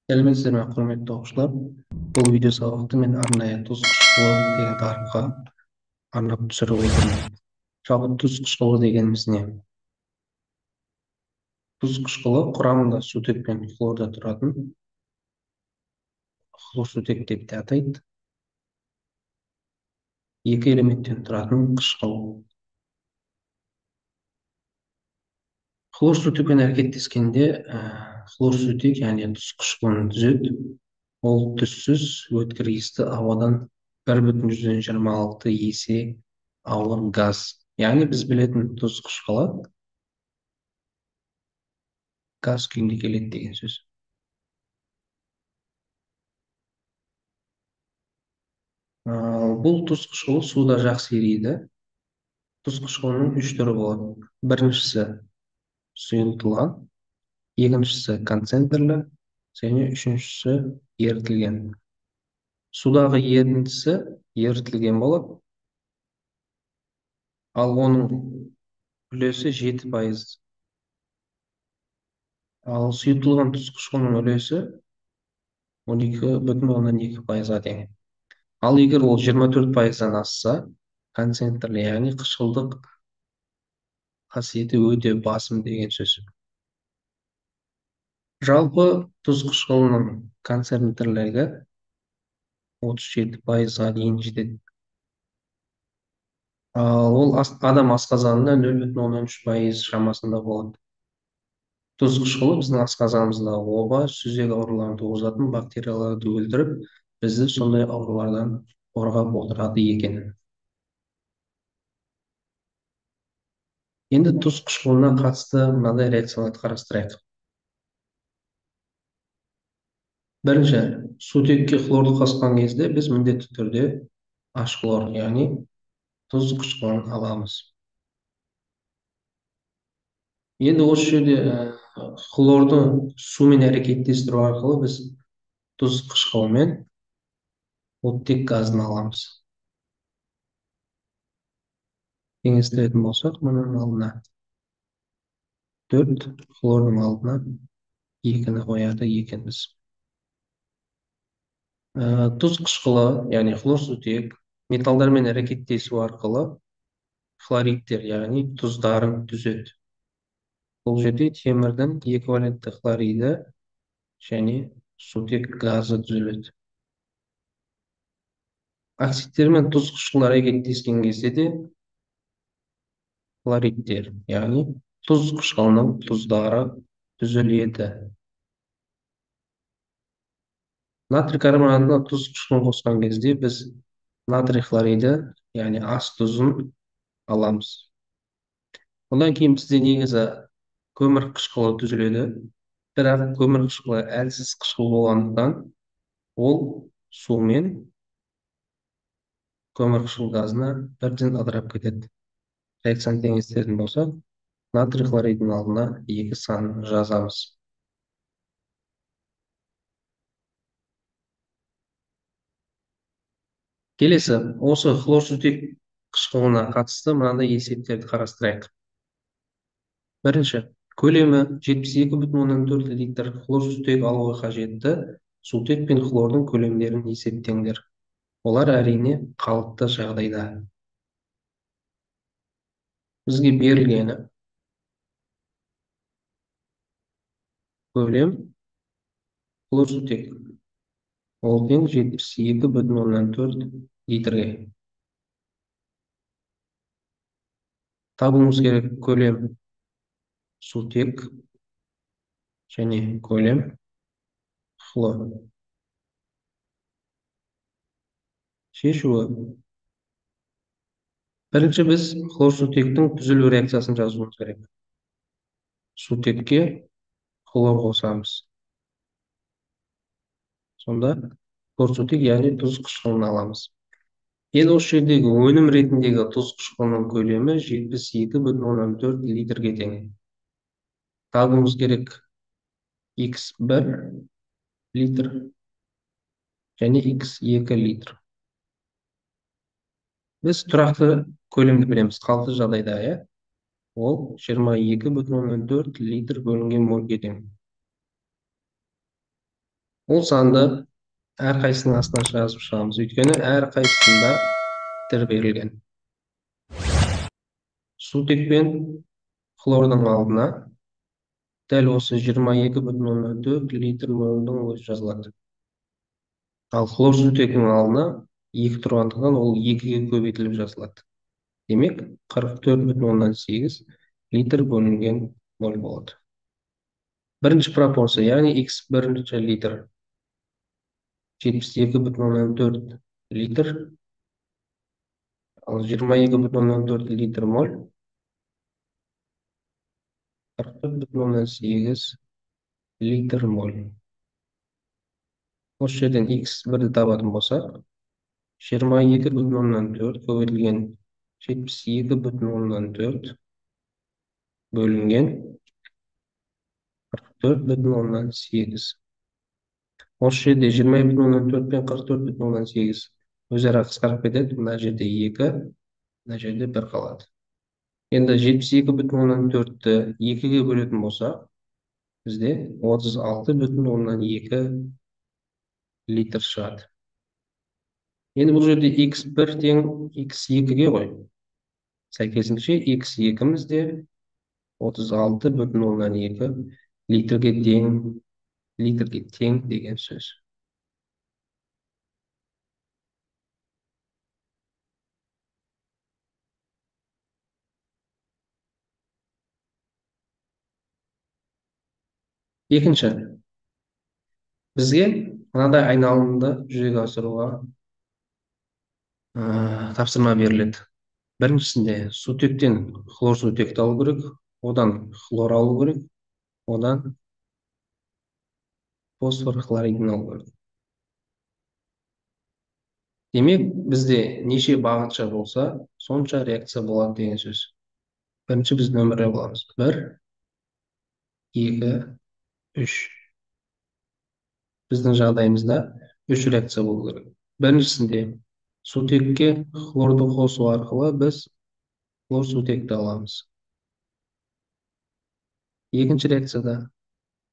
Сәлеметсіздер ме, құрметті оқушылар? Бұл видео сабақты мен арнайы тұз қышқылы деген тақырыпқа арнап түсіріп отырмын. Жалпы тұз қышқылы дегеніміз не? Тұз қышқылы құрамында сутек пен хлорда тұратын, хлорсутек деп те атайды, екі элементтен тұратын қышқыл. Хлорсутекпен әрекеттескенде хлорсутек, яғни тұз қышқылын түзеді. Ол түссіз, өткір иісті, ауадан 1,26 есе ауыр газ. Яғни біз білетін тұз қышқылы газ күйінде келеді деген сөз. Бұл тұз қышқылы суда жақсы ериді. Тұз қышқылының үш түрі болады. Біріншісі сұйытылған, екіншісі концентрлі және үшіншісі ерітілген. Судағы ерітіндісі ерітілген болады, ал оның үлесі 7%. Ал сұйытылған тұз қышқылының үлесі 12,2%-ға тең. Ал егер ол 24%-дан асса, концентрлі, яғни қышқылдық қасиеті өте басым деген сөз. Жалпы тұз қышқылының концентрлігі 37%-ға дейін жетеді. Ал ол адам асқазанында 0,3% шамасында болады. Тұз қышқылы біздің асқазанымыздағы оба, сүзек ауруларын туғызатын бактерияларды өлтіріп, бізді сондай аурулардан қорғап отырады екен. Енді тұз қышқылына қатысты мынадай реакцияларды қарастырайық. Бірінші, сутекке хлорды қосқан кезде біз міндетті түрде аш хлор, яғни тұз қышқылын аламыз. Енді осы жерде хлорды сумен әрекеттестіру арқылы біз тұз қышқылымен оттек газын аламыз. Теңестіретін болсақ, мұның алдына 4, хлордың алдына 2-ні қояды екенбіз. Тұз қышқылы, яғни хлорсутек, металдармен әрекеттесу арқылы хлоридтер, яғни тұздарын түзеді. Бұл жерде темірдің екі валентті хлориді және сутек газы түзіледі. Оксидтер мен тұз қышқылы әрекеттескен кезде де хлоридтер, яғни тұз қышқылының тұздары түзіледі. Натрий карбонатына тұз қышқылын қосқан кезде біз натрий хлориді, яғни ас тұзын аламыз. Одан кейін бізде негізі көмір қышқылы түзіледі. Бірақ көмір қышқылы әлсіз қышқыл болғандықтан ол сумен көмір қышқыл газына бірден ыдырап кетеді. Реакцияны теңестіретін болсақ, натрий хлоридің алдына 2 санын жазамыз. Келесі, осы хлорсутек қышқылына қатысты мынандай есептерді қарастырайық. Бірінші, көлемі 72,4 литр хлорсутек алуға қажетті сутек пен хлордың көлемдерін есептеңдер. Олар әрине қалыпты жағдайда. Бізге берілгені көлем хлорсутек, ол тең 72,4 литрге. Табуымыз керек көлем сутек және көлем хлор. Шешуі. Бірінші біз хлорсутектің түзілу реакциясын жазуымыз керек. Сутекке хлор қосамыз. Сонда хлорсутек, яғни тұз қышқылын аламыз. Енді осы жердегі өнім ретіндегі тұз қышқылының көлемі 72,4 литрге тең. Табуымыз керек x1 литр және x2 литр. Біз тұрақты көлемді білеміз, қалыпты жағдайда, иә? Ол 22,4 литр бөлінген мольге тең. Ол санды әрқайсысының астына жазып шығамыз, өйткені әрқайсысында литр берілген. Сутек пен хлордың алдына дәл осы 22,4 литр молдың өзі жазылады. Ал хлор сутегінің алдына 2 тұрғандықтан ол 2-ге көбейтіліп жазылады. Демек, 44,8 литр бөлінген моль болады. Бірінші пропорция, яғни х бірінші литр 72,4 литр, ал 22,4 литр моль 44,8 литр моль. Осы жерден х бірді табатын болсақ, 22,4 көбейтілген 72,4 бөлінген 44,8. Осы жерде 22,4 пен 44,8 өзара қысқарып кетеді. Мына жерде 2, мына жерде 1 қалады. Енді 72,4-ті 2-ге бөлетін болсақ, бізде 36,2 литр шығады. Енді бұл жерде х1 тең х2-ге ғой. Сәйкесінше х2-міз де 36,2 литрге тең деген сөз. Екінші, бізге мынадай айналымды жүзеге асыруға тапсырма беріледі. Біріншісінде сутектен хлор сутекті алу керек, одан хлор алу керек, одан фосфор хлоридін алу керек. Демек, бізде неше бағытша болса, сонша реакция болады деген сөз. Бірінші біз нөмірлеп аламыз. 1, 2, 3. Біздің жағдайымызда 3 реакция болу керек. Біріншісінде сутекке хлорды қосу арқылы біз хлор сутекті аламыз. Екінші реакцияда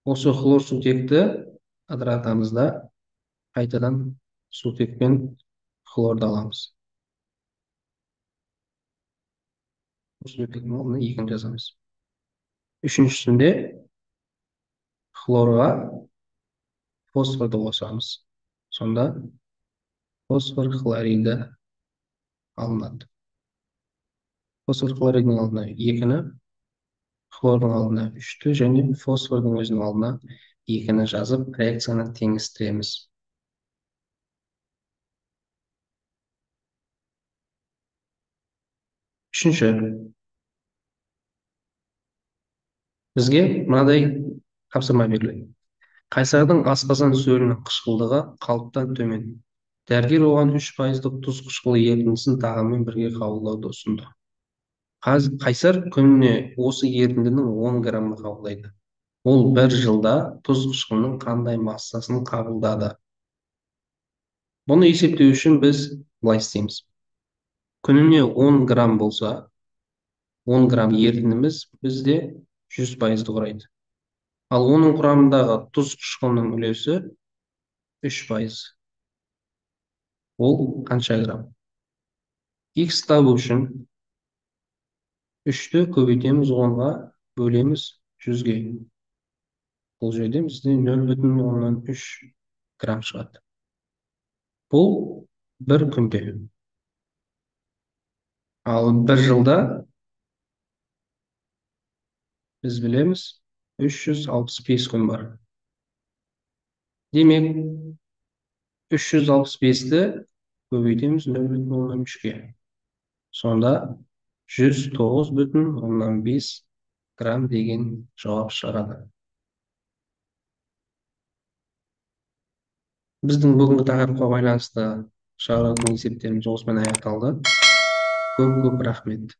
осы хлор сутекті ыдыратамыз да қайтадан сутекпен хлорды аламыз. Сутектің орнына 2 жазамыз. Үшіншісінде хлорға фосфорды қосамыз. Сонда фосфор хлориді алынады. Фосфор хлоридінің алдына 2-ні, хлордың алдына 3-ті және фосфордың өзінің алдына 2-ні жазып реакцияны теңестіреміз. Үшінші, бізге мынадай тапсырма беріледі. Қайсардың асқазан сөлінің қышқылдығы қалыптан төмен. Дәрігер оған 3%-лық тұз қышқылы ерітіндісін тағаммен бірге қабылдауды ұсынды. Қайсар күніне осы ерітіндінің 10 граммын қабылдайды. Ол бір жылда тұз қышқылының қандай массасын қабылдады? Бұны есептеу үшін біз былай істейміз. Күніне 10 грамм болса, 10 грамм ерітіндіміз бізде 100%-ды құрайды. Ал оның құрамындағы тұз қышқылының үлесі 3%. Ол қанша грамм? Х табу үшін 3-ті көбейтеміз 10-ға, бөлеміз 100-ге. Бұл жерде бізде 0,3 грамм шығады. Бұл бір күнде. Ал бір жылда біз білеміз 365 күн бар. Демек, 365-ті көбейтеміз 0,3-ге. Сонда 109,5 грамм деген жауап шығады. Біздің бүгінгі тақырыпқа байланысты шығаратын есептеріміз осымен аяқталды. Көп-көп рахмет.